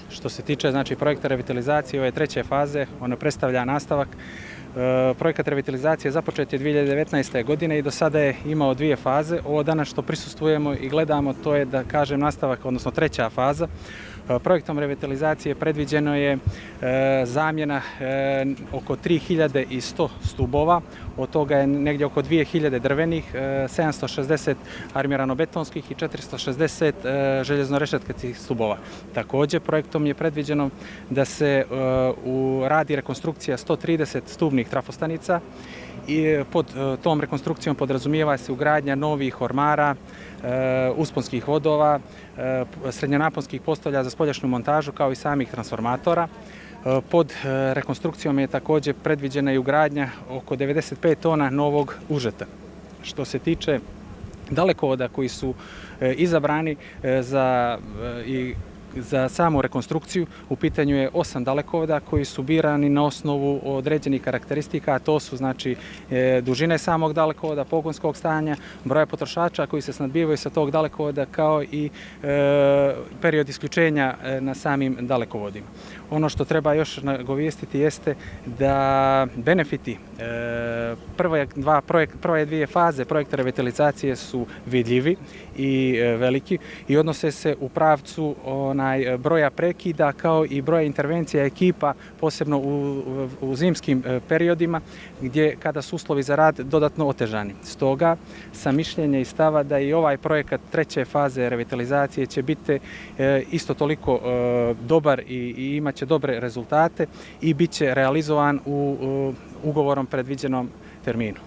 Što se tiče projekta revitalizacije ove treće faze, ono predstavlja nastavak. Projekat revitalizacije započet je 2019. godine i do sada je imao dvije faze. Ovo danas što prisustvujemo i gledamo, to je, da kažem, nastavak, odnosno treća faza. Projektom revitalizacije predviđeno je zamjena oko 3100 stubova, od toga je negdje oko 2000 drvenih, 760 armirano-betonskih i 460 željezno-rešetkastih stubova. Također, projektom je predviđeno da se radi rekonstrukcija 130 stubnih trafostanica i pod tom rekonstrukcijom podrazumijeva se ugradnja novih ormara, usponskih vodova, srednjonaponskih postolja za spoljašnju montažu kao i samih transformatora. Pod rekonstrukcijom je također predviđena i ugradnja oko 95 tona novog užeta. Što se tiče dalekovoda koji su izabrani za samu rekonstrukciju, u pitanju je 8 dalekovoda koji su birani na osnovu određenih karakteristika, a to su dužine samog dalekovoda, pogonskog stanja, broja potrošača koji se snabdijevaju sa tog dalekovoda, kao i period isključenja na samim dalekovodima. Ono što treba još nagovijestiti jeste da benefiti prve dvije faze projekta revitalizacije su vidljivi i veliki i odnose se u pravcu broja prekida kao i broja intervencija ekipa, posebno u zimskim periodima kada su uslovi za rad dodatno otežani. Stoga sam mišljenja i stava da i ovaj projekat treće faze revitalizacije će biti isto toliko dobar i imat će dobre rezultate i bit će realizovan u ugovorom predviđenom terminu.